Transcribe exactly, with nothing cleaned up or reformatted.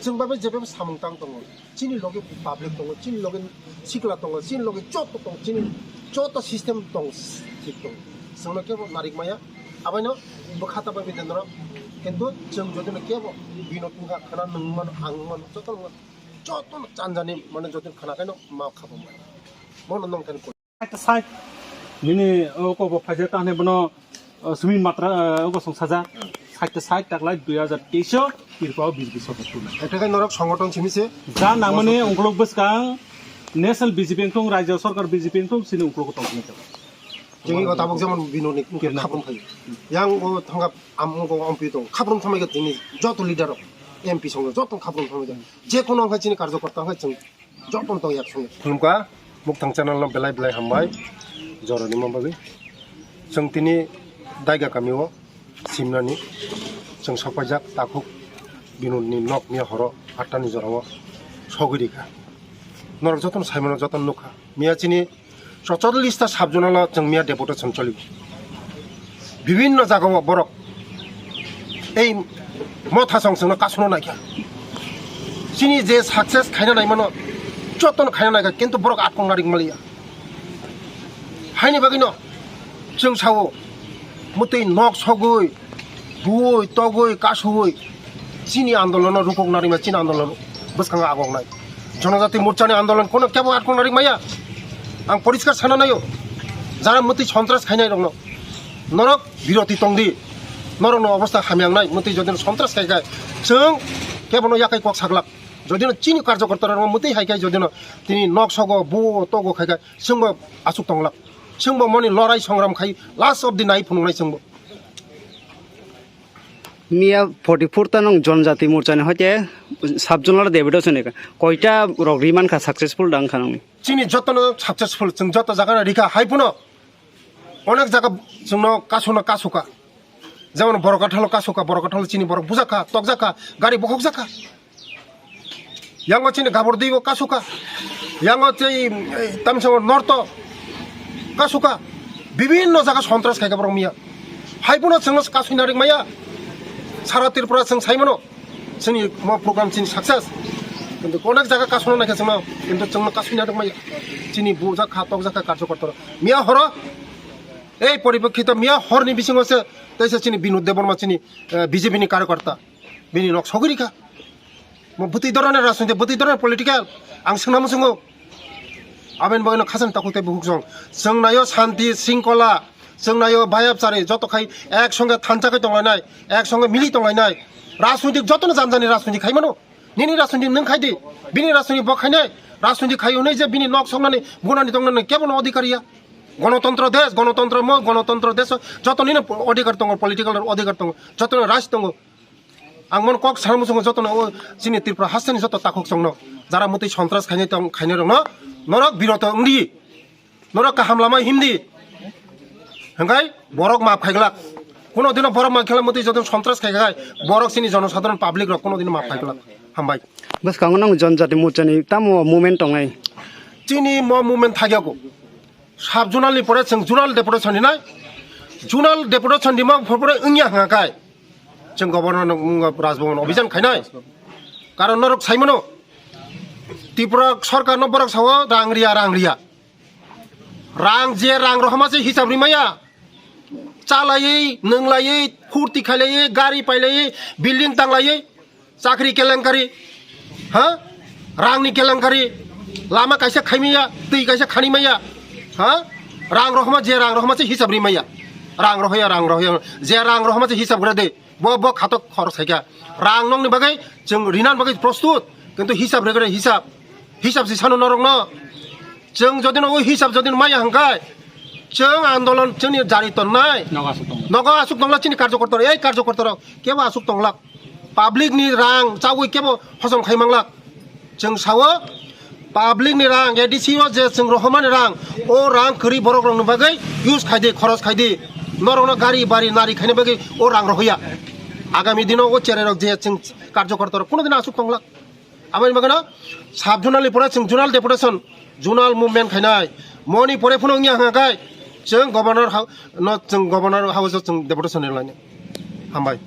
Chwng bai bai jebebo samung tang tongo, chini loge public tongo, chini loge sikla tongo, chini loge joto tongo, chini joto system tong, thik tongo. Chwngno kebo narik maya. Abaino bwkha ta bai bidendro. Kintu chwng jodino kebo bino tungkha khana nwng mano, ang mano, joto nwng mano, joto chanjani mane jodino khana kaino ma khabo mano. Mono nong kani. Side ta side. Nini, o, ko bo phaijak ta hwnwi bono, o, simi matra, o, ko song sajak. Side ta side taklai dui hajar teis o Tripura o B J P sorkar tubunai. Ekhakai norok songothon simi se. Ja nangmani ongkolok bwskang national B J P wngthung, rajya sorkar B J P wngthung, sini ongkolok tong sini. Jengwi o tabuk jemon binoni kirna khaprum phaio. Yang o thangkha am o M P tong. Khaprum thamai ka tini joto leader rok M P song joto khaprum thamai ka. Je kono wngkha chini karjokorta wngkha chwng joto tong yak song. Khulumkha, Mukthang channel no belai belai hambai, jorani ma bagwi. Chwng tini Daiga kami o simnani, chwng sokpaijak takhuk binuni nok miya horo atta ni jora o sogwi rikha. Norok joto no saimano joto no nukha. Miya chini Chotolish ta sub zonal o chwng miya deputation choli. Bibinno jaga o borok ei motha song chwngno kasungno naikha. Chini je success khaina naimano jotono khaina naikha, kintu borok atkong narik maliya. Haini bagwino chwng sao, mwtwi nok sogwi, buwi, togwi, kasui, chini andolono rukok narima, chini andolon bwskango agok nai. Jonojati Morchani andolon kono kebo atkong narik maya. Ang poriskar sana naio. Jara mwtwi sontras khainai rokno. Norok biroti tongdi. Norokno obostha hamyang nai. Mwtwi jodino sontras khai khai. Chwng kebono yakai kok saklak. Jodino chini karjokorta rokno mwtwi hai khai jodino tini nok sogo, buo, togo khai khai. Chwngbo asuk tonglak. Chwngbo moni lorai songram khai. Last of the night phunuknai chwngbo. Miya forty four ta nung Jonojati Morchani hoite sub zonal deputation ni koita rok riman kha successful dang kha nungni? Chini jotono successful, chwng joto jaga no rikha, hai phano onek jaga chwngno kasuna kasuka, jemon Borok Kathalo kasuka, Borok Kathalo chini borok bujakha, tokjakha, gari bokhokjakha. Yango chini Gabor Deibo kasuka. Yango chei, eh, tamsongo North o kasuka. Bibinno jaga sontras khaika borok miya. Hai phano chwngno kasui narik maya. Sara Tripura chwng saimano. Chini mo program chini success. Kintu onek jaga kasuna naikha chwngno. Kintu chwngno kasui narik maya. Chini bujak kha, tokjak kha karjokorta rok. Miya horo. Ei poripekkhito miya horni bisingo se. Teisa chini Binod Debbarma chini, eh, B J P ni karjokorta. Bini nok sogwi rikha. Mo bwtwi dorani rajniti, bwtwi dorani political. Ang swngna muchungo. Aboni bagwino khasani takhuk tei bukhuk song. Chwng naio shanti, shringkhola, chwng naio bayap chari, joto khai ek songe thansa khai tonglainai, ek songe mili tonglainai. Rajnitik jotono janjani rajnitik khai mano. Nini rajnitik nwng khai di, bini rajnitik bo khainai. Rajnitik khai hwnwi je bini nok songnani, bunani tongnani kebono odhikar ya. Gonotontro desh, gonotontro mo, gonotontro desh, joto nini odhikar tongo, political odhikar tongo, jotono right tongo. Ang mon kok sana muchungo jotono o chini Tripura hasteni joto takhuk chwngno jara mwtwi sontras khainai tong khainai rokno norok biroto wngdi, norok kaham lama himdi. Hwnkhe borok maaf khaiglak. Kuno dino borok maaf khaila mwtwi joto sontras khaikhai borok chini jonosadharon public rok kuno dino maaf khaiglak. Hambai. Bwskango nang Jonojati Morchani tamo movement tongnai? Chini mo movement thagyago. Sub zonal ni pore chwng zonal deputation rinai. Zonal deputation rima pore wngya hwnga kai. Chwng governor no, mm, Raj Bhavan obhijan khainai. Karon norok saimano. Tripura sorkar no borok sao rang riya, rang riya. Rang je rang rohoma se hisab rimaya. Chalaiwi, nwnglaiwi, phurti khailaiwi, gari pailaiwi, building tanglaiwi. Chakri kelenkari, ha? Rangni kelenkari, lama kaisa khaimaya, twi kaisa khanimaya, ha? Rang rohma je rang rohma se hisab rimaya. Rang rohya, rang rohya, je rang rohma se hisab gra de. Bo, bo khatok khorok saikha. Rang nokni bagwi chwng rinan bagwi prostut, kintu hisab regre hisab. Hisab si sanu norokno. Chwng jodino o hisab jodino maya hwnkhe, chwng andolon chwngni jari tonnai. Nogo aswk tongla. Nogo aswk tongla chini karjokorta rok, ei karjokorta rok kebo aswk tonglak. Public ni rang chawi kebo hosom khai manglak. Chwng sao public ni rang, A D C o je chwng rohormani rang, o rang kwrwi borok rokni bagwi use khai di, khoros khai di. Norokno gari bari nari khaina bagwi o rang rohya. Agami dino o cherai rok je chwng karjokorta rok kuno dino aswk tonglak. Aboni bagwino sub zonal ni pore chwng zonal deputation, zonal movement khainai. Moni pore phano wngya hwnga khe chwng governor ha-, no chwng governor house o chwng deputation rinai. Hambai.